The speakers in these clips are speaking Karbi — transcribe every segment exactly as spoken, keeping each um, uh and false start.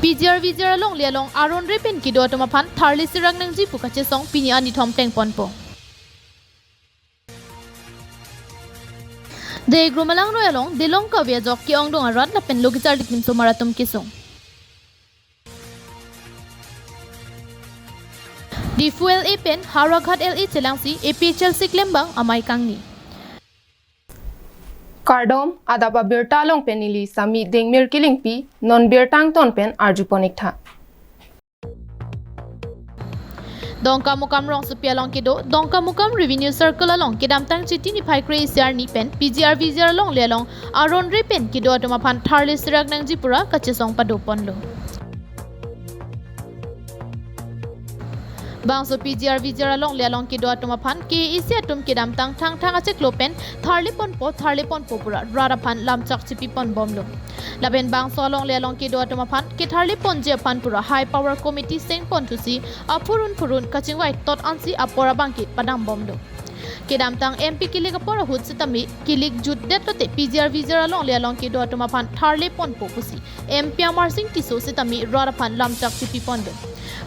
P G R V G R alongle along aron re pen kedo atum aphan tharle serak nangji pu kachesong pini arni thom tengponpo. Degro Malang Roi along delong kave ajok ke-ongdung arat lapen logi charli kim somar atum kesung. Diphu L A pen Howraghat L A chelangsi A P H L C klembang amei kangni. Kardom, adap abirta along pen neli Sami Dengmir Kilingpi, non birta angton pen arjupon iktha. Dongkamukam rongsopi along kedo Dongkamukam Revenue Circle along kedamtang Chiti niphai kre-isi arni pen P G R V G R alongle along aron re pen kedo atum aphan tharle serak nangji pura kachesong padoponlo. Bangso P G R V G R alongle along kedo atum aphan K A A C atum kedamtang Thangthang achiklo pen tharle ponpo, tharle ponpo pura rat aphan lamchak chipi ponbomlo. Lapen bangso alongle along kedo atum aphan ketharle ponji aphan pura High Power Committee seng ponthusi aphurun phurun kachingvai tot ansi apor abangke padambomlo. Kedamtang M P kilik apor ahut sitame kilik jutdet lote P G R V G R alongle along kedo atum aphan tharle ponpo pusi M P Amarsing Tisso sitame rat aphan lamchak chipi pondet.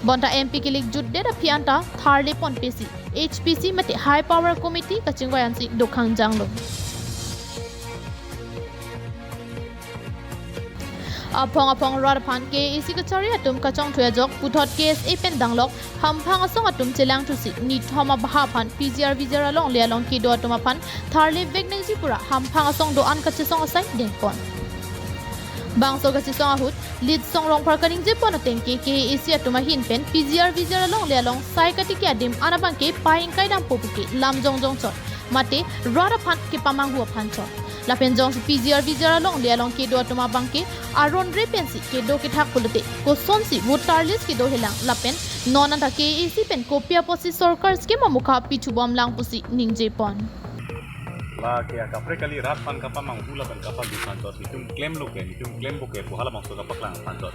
Bonta M P kilik jutdet aphi anta tharle ponpesi H P C mate High Power Committee kachingvai ansi dokhang janglo. Aphong aphong rat aphan K A A C kachari atum kachongthui ajok puthot K S A pen danglok hamphang asong atum chelangthusi nithom abaha aphan P G R V G R alongle along kedo atum aphan tharle vek nangji pura hamphang asong do-an kachesong asai dengpon. Bangso kachesong ahut Litsong Rongphar kaningje pon ateng ke K A A C atum ahin pen P G R V G R alongle along sai katiki adim an abangke pa-ingkai dampo puke lam jongjong chot mate rat aphan kepamanghu aphan chot. Lapen jongsi P G R V G R alongle along kedo atum abangke aron re pensi kedo kethak pulote kosonsi voter list kedo helang lapen non anta K A A C pen kopi apotsi sorkar scheme amukha pithu bomlang pusi ningje pon. La ke kaprek kali, rat aphan kapamanghu lapen kapadu aphan chot, netum klemlo ke, netum klempo ke pu halabangso kapaklang aphan chot.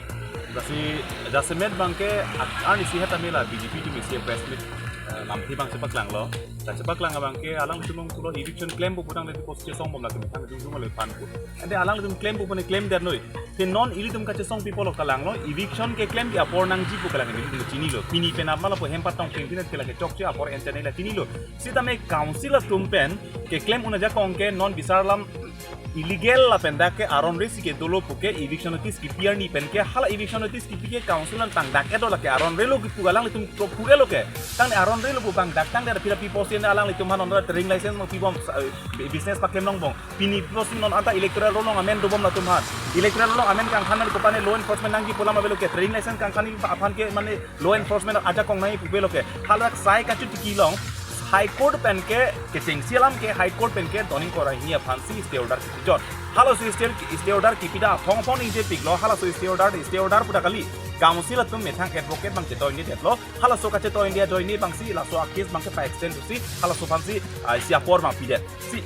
Jasi, jasemet abangke ak-, arnisi hetame la B J P atum isi press meet, eh, lamthe abang chepaklanglo. Kachepaklang abangke alangtum pulo eviction klempo pu tangte pos chesongbom lake methang jung jung ale aphan pu. Ante alangtum klempo pu ne klemdetnoi. Te non ilitum kachesong people kalanglo, eviction keklem ke apor nangji pu kalang ilitum chinilo. Pini pen apmala po hem patong pengpinat ke lake chokche apor enchane la chinilo. Sitame council atum pen keklem un ajakong ke non bisar alam illegal lapen dak ke aron re si kedolo puke eviction notice kipi arni pen ke hala eviction notice kipi ke council an tang dak edo lake aron re lo kipu alangtum to pure lo ke. Tangte aron re lo pu abang dak tangte pira pi posi ne alanglitum aphan non trading license mo pibom, eh, business paklem longbom. Pini posi non anta electoral roll along amen dobom latum aphan. Electoral roll along amen kangthan kopane law enforcement nangji pu alam avelo ke, trading license kangthan aphan ke mane law enforcement ajakong nangji pu avelo ke. Halak sai kachotiki along High Court pen ke, kechengsi alam ke High Court pen ke doning kora hini aphansi stay order kipi chot. Halaso stay, stay order kipi ta aphong aphong ningje piklo, halaso stay order, stay order pu ta kali. Council atum methang advocate abang chedoi ni detlo, halaso kachedoi ni ajoine abangsi laso a case abangke pa extend thusi, halaso aphansi, ah, isi apor abang pidet. Si,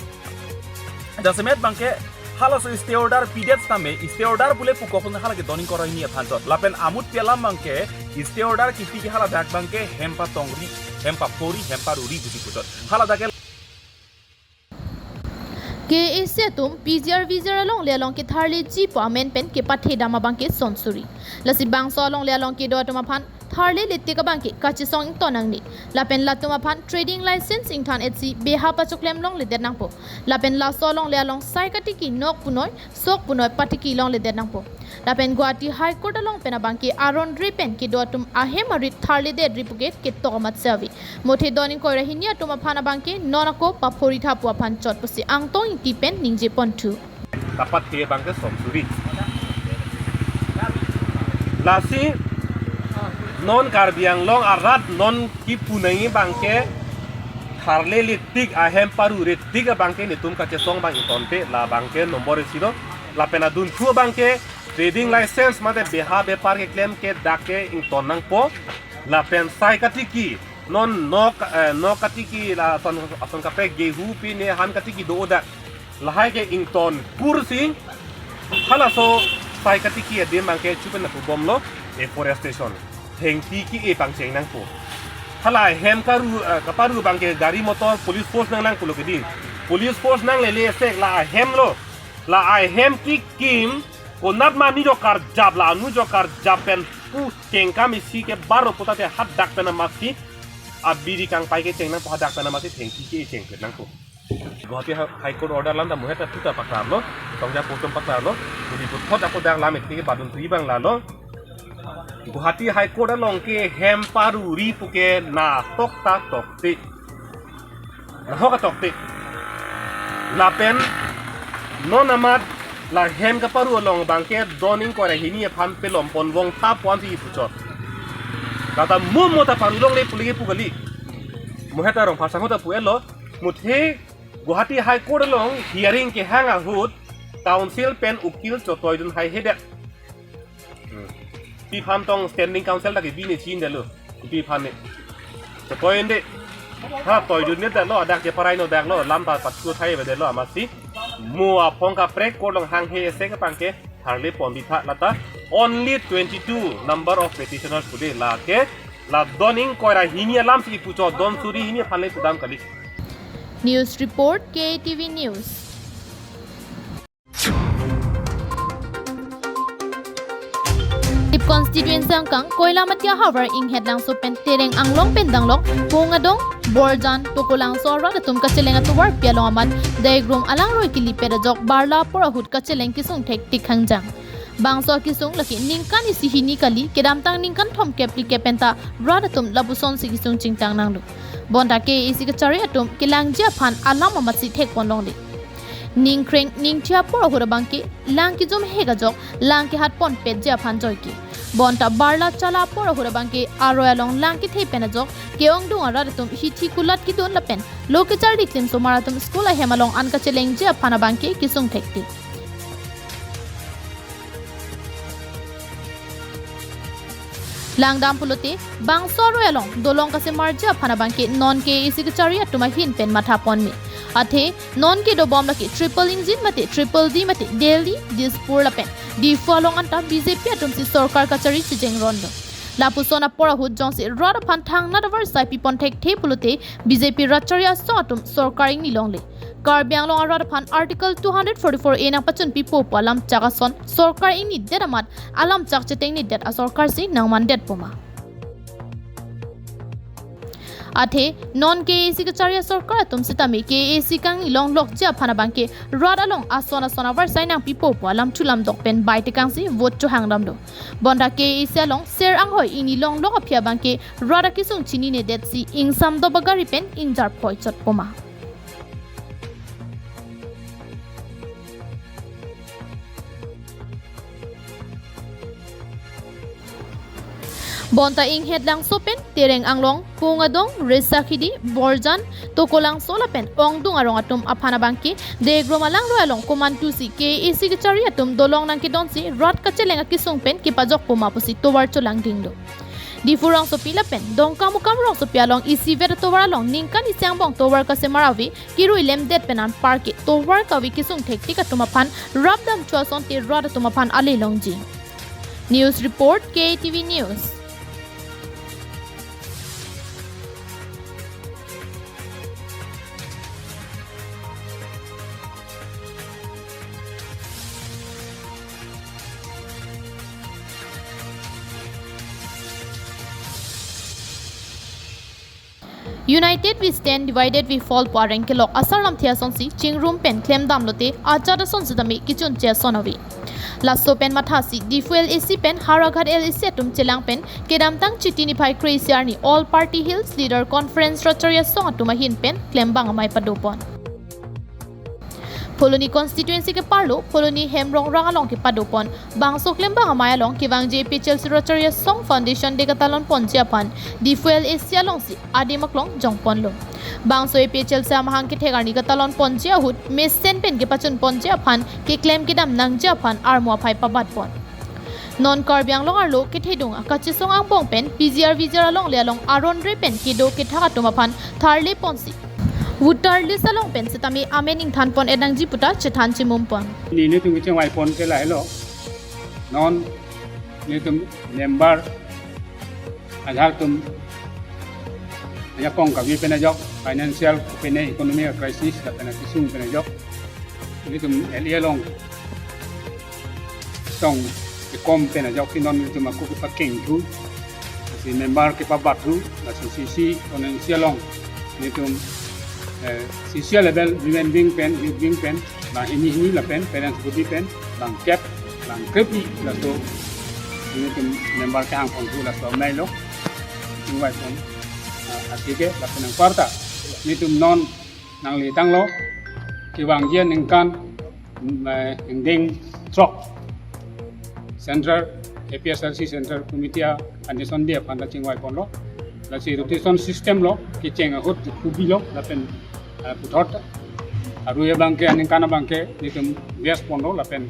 jasemet abangke halaso stay order pidet tame, stay order pule pu kokun halake doning kora hini aphan chot. Lapen amut pi alam abangke, stay order kipi ke haladak abangke hem patongri, hem paphori, hem paruri pusi pu chot. Haladak ke K A A C atum P G R V G R alongle along ketharleji pu amen pen kepathe dam abangke son suri. Lasi bangso alongle along kedo atum aphan tharlele tik abangke kachesong ington nangne. Lapen latum aphan trading license ingthan-etsi beha pachoklem longledet nangpo. Lapen laso alongle along sai katiki nok punoi, sok punoi patiki longledet nangpo. Lapen Guwahati High Court along pen abangke aron re pen kedo atum ahem arit tharledetri puke ketok amat se ave. Mothe doning kora hini atum aphan abangke non ako paphoritha pu aphan chot pusi Angtong Ingti pen ningje ponthu. Kapathe abangke son suri. Lasi non Karbi Anglong arat non kipu nangji abangke tharlele tik, ahem parure tik abangke netum kachesong abang ingtonte, la abangke nombor isi lo. Lapen adunthu abangke trading license mate beha bepar keklem ke dak ke ington nangpo. Lapen sai katiki, non nok, eh, nok katiki lason, ason kaprek gehu pine han katiki do dak. Lahai ke ington kursi, halaso sai katiki adim abangke chupen na pubomlo, afforestation. Thengpi ke-e pangcheng nangpo. Hala ahem karu, eh, kaparu abangke gari motor police force nang nangpulo keding. Police force nanglele sek la ahem lo. La ahem kikim Konat ma ni jo karjap la, anu jo karjap pen pu kengkam isi ke baro puta te hadak pen amatsi abiri kangpai kecheng nangpo, hadak pen amatsi thengpi kecheng pen nangpo. Guwahati High Court order alam ta muhet ta puta paklarlo, tongja putum paklarlo, jadi puthot ako dak lam iti ke badun tu ibang lalo. Guwahati High Court along ke hem paruri pu ke na tokta tokte. Nahok atokte. Lapen non amat la hem kaparu along abangke don ingkoi ra hini aphan pelom pon vong ta puan si ipuchot. Lata mo mo ta paru longle pule ke pu kali. Muhet ta Rongphar sangho ta pu-etlo. Muthe Guwahati High Court along hearing kehang ahut counsel pen ukil chotoidun haihedet. Hmm. Pi aphan tong standing counsel ta kebi ne chinedetlo. Pi aphan ne. Chotoi ende. Ha, toidun ne detlo, adak je parai no daklo, lam ta patku thai avedetlo, amatsi mo aphong kaprek court along hanghe ese ke pangke harle pon ditha lata. Only twenty-two number of petitioners today lake la don ingkoi ra hini alam si ipuchot, don suri hini aphan le pudam kali. News report, K A T V News. Dip constituency angkang Koilamati ahavar Inghet Langso pen Tereng Anglong pen danglok Pungadong, Borjan, Tokolangso arat atum kacheleng atovarpi along amat Daigrum alangroi kelipet ajok Barla apor ahut kacheleng kesung thektik hangjang. Bangso akesung lake ningkan isi hini kali, kedamtang ningkan thomkep phlikep penta rat atum lapuson si kesung chingtang nanglo. Bonta K A A C kachari atum kelangji aphan alam amatsi thekpon longle. Ningkreng ningthi apor ahut abangke lang kejum hek ajok lang kehat ponpetji aphan joike. Bonta Barla Chala apor ahut abangke aroi along lang kethe pen ajok ke-ongdung arat atum hithi kulat kedun lapen lo kecharli klim osomar atum school ahem along an kachelengji aphan abangke kesung thektik. Langdam pulote bangso aroi along dolong kasemarji aphan abangke non K A A C kachari atum ahin pen matha ponme. Athe non kedobom lake triple engine mate triple D mate Delhi, Dispur lapen Diphu along anta B J P atum si sorkar kachari chijeng rondo. Lapuson apor ahut jongsi rat aphan thangnat avarsai pipon thekthe pulote B J P rat chari asong atum sorkar ingni longle. Karbi Anglong arat aphan Article two hundred forty-four A nangpachunpipo pu alam chak ason sorkar ingnidet amat alam chak chetengnedet asorkar si nangmandetpo ma. Athe non K A A C kachari asorkar atum sitame K A A C kangni longlokji aphan abangke rat along ason ason avarsai nangpipo pu alam thulamdok pen bai tekangsi vote chohangdamlo. Bonta K A A C along ser anghoi ingni longlok aphi abangke rat akesung chininedetsi ingsamdo bagari pen ingjarphoichotpo ma. Bonta Inghet Langso pen Tereng Anglong, Pungadong, Resakhidi, Borjan, Tokolangso lapen ongdung arong atum aphan abangke Daigrum alangroi along komantusi K A A C kachari atum dolong nangkedonsi rat kacheleng akesung pen kepajokpo ma pusi tovar cholangdinglo. Diphu rongsopi lapen Dongkamukam rongsopi along isivet atovar along ningkan isi angbong tovar kasemar ave kirui lemdet pen anparke tovar kave kesung thektik atum aphan rapdam cho asonte rat atum aphan ale longji. News report, K A T V News. United we stand, divided we fall pu areng kelok asar lamthe asonsi chingrum pen klemdamlote ajat ason sitame kechunche ason ave. Laso pen mathasi Diphu L A C pen Howraghat L A C atum chelang pen kedamtang Chiti niphai kre-isi arni All Party Hills Leader Conference rat chari asong atum ahin pen klembang amei padopon. Phuloni constituency keparlo Phuloni Hemrongrang along kepadopon bangso klembang amei along kevangji A P H L C rat chari asong Foundation Day katalon ponji aphan Diphu L A C alongsi adim aklong jongponlo. Bangso A P H L C amahang kethek arni katalon ponji ahut mesen pen kepachun ponji aphan keklem kedam nangji aphan armu aphai pabatpon. Non Karbi Anglong arlo kethedung akachesong angbong pen P G R V G R alongle along aron re pen kedo kethak atum aphan tharle ponsi voter list along pen sitame amen ingthan pon-et nangji puta chethan chimum pon. Nelitum kechengvai pon ke lahelo. Non nelitum member ajahak atum ajakong kave pen ajok, financial pen economic crisis lapen akesung pen ajok nelitum L A along tong kekom pen ajok si non nelitum ako kepakeng thu, si member kepabat thu, lasi C C constituency along nelitum, eh, C C level women wing pen, youth wing pen, bang hini hini lapen parents body pen, bang kep, bang krepi, laso nelitum member kehang pon thu, laso amei lo chingvai pon, ah, atike lapen anparta nelitum non nangli tanglo, kevangji aningkan, mm, eh, ingdeng throk Central, A P H L C Central Committee a-anison day aphan ta chingvai ponlo. Lasi rotation system lo, kecheng ahut kubi lo, lapen, eh, puthot arui abangke, aningkan abangke nelitum best ponlo, lapen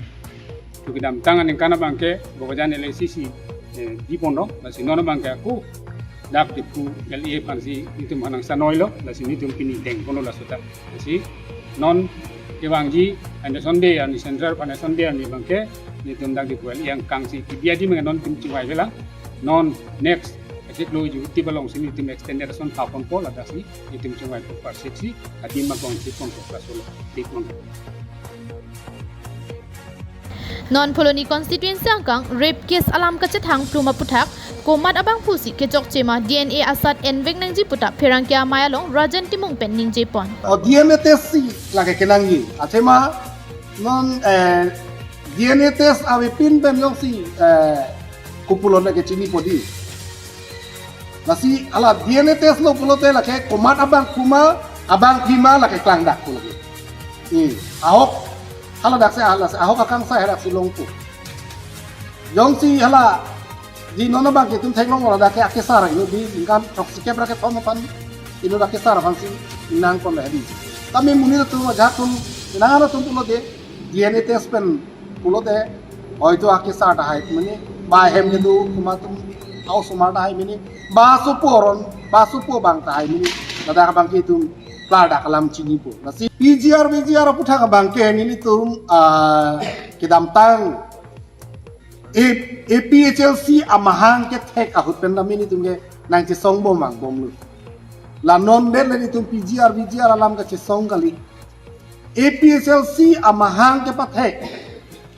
kedamtang aningkan abangke Bokajan L A C si, eh, di ponlo, lasi non abangke ako dak Diphu L A aphan si nelitum hanang sanoi lo, lasi nelitum pini deng ponlo laso ta. Lasi non kevangji anison day arni, Central anison day arni abangke nelitum dak Diphu L A angkang si kebi adim non nelitum chingvai velang. Non next achiklo ju ti balong si nelitum extended ason pa ponpo, ladak si nelitum chingvai pu parsik si adim ma kong si ponpo, laso lo tik ponpo. Non Phuloni constituency angkang rape case alam kachethang plum aputhak komat abangphu si kechokche ma D N A asat envek nangji puta pherangke amei along Rajan Timung pen ningje pon. O D N A test si lake kenangji. Athema non, eh, D N A test avepin pen jongsi, eh, kopulo nangkechini po di. Lasi hala D N A test lo pulote lake komat abangphu ma, abangpi ma lake klangdak ko lake. Eh, ahok, hala dak si, hala si, ahok akangsai hadak si longpo. Jongsi hala di non abangke itum theklong ladak ke akesar inut di ningkan throksikep ra kethom aphan inut akesar aphan si nang pon di. Tame monit atum, ajahak atum, nang atum pulote D N A test pen pulote hoito akesar tahai mene, ba hem kedo komat atum a-osomar tahai mene, ba sopo aron, ba sopo abang tahai mene, ladak abangke itum klardak alam chinipo. Lasi P G R, V G R aputhak abangke nelitum, ah, kedamtang A-, A P H L C amahang kethek ahut pen tame nelitum ke nangchesong bom angbong lo. La non det le nelitum P G R, V G R alam kachesong kali. A P H L C amahang kepathek.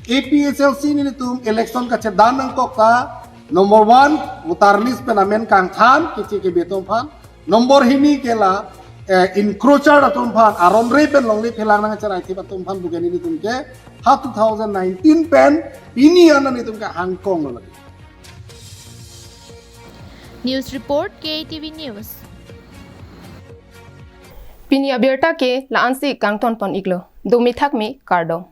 A P H L C nelitum election kachedan nangkok ta number one, voter list pen amen kangthan, keche kebe atum aphan. Number hini ke la, eh, encroacher atum aphan, aron re pen longle phelang nangcherai thip atum aphan pu ke nelitum ke ha two thousand nineteen pen pini an nelitum ke hangkong lo lagi. News report, K A T V News. Pini abirta ke la-an si kangton pon iklo. Domi thakmi, kardom.